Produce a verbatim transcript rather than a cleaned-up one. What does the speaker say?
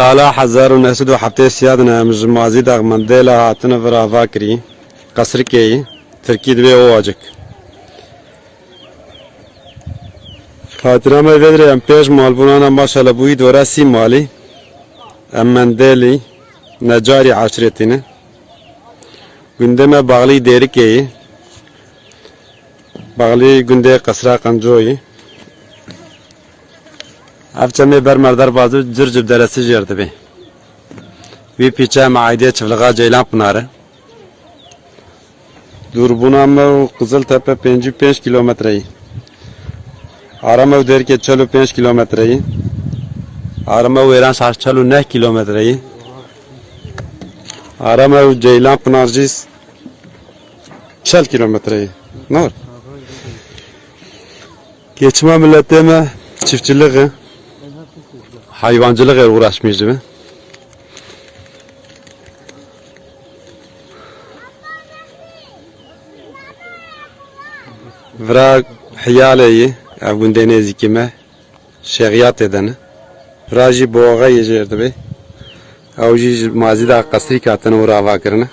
Sala hezar û neh sed û heftê siyad ne em ji Mazî Daxmendê le hatine vir ava kirî. Qesrikê yî, Tirkî dibê Ovacik. Xatira me vê dirê em pêş malbûnana maşallah bûyî dora sî malî. Em Mendêlî, Necarî eşretî ne. Gundê me Baxlî Dêrikê yî. Baxlî gundê Qesra Qencoyî. Ev çemê ber merdar bazû cir cib deresi jêr dibê. Wî pîçe me aîdê çivlixa Ceylan Pınarı. Dûrbûna me û Qiziltepe pêncî û pênc kîlometre yî. Ara me û Dêrikê çel û pênc kîlometre yî. Ara me û Wêran Şaş çel û neh kîlometre yî. Ara me û Ceylan Pınar jî çel kîlometre yî. Ne? Geçima milletê me çiftçilik e. Hayvancılık e uğraşmış dibe. Vira Hiyalê yî, ev gundê nêzîkî me, Şêxiyatê de ne. Vira jî Boğayê jêr dibê. Ew jî ji Mazî Daxê Qesrîk hatine û rava kirine.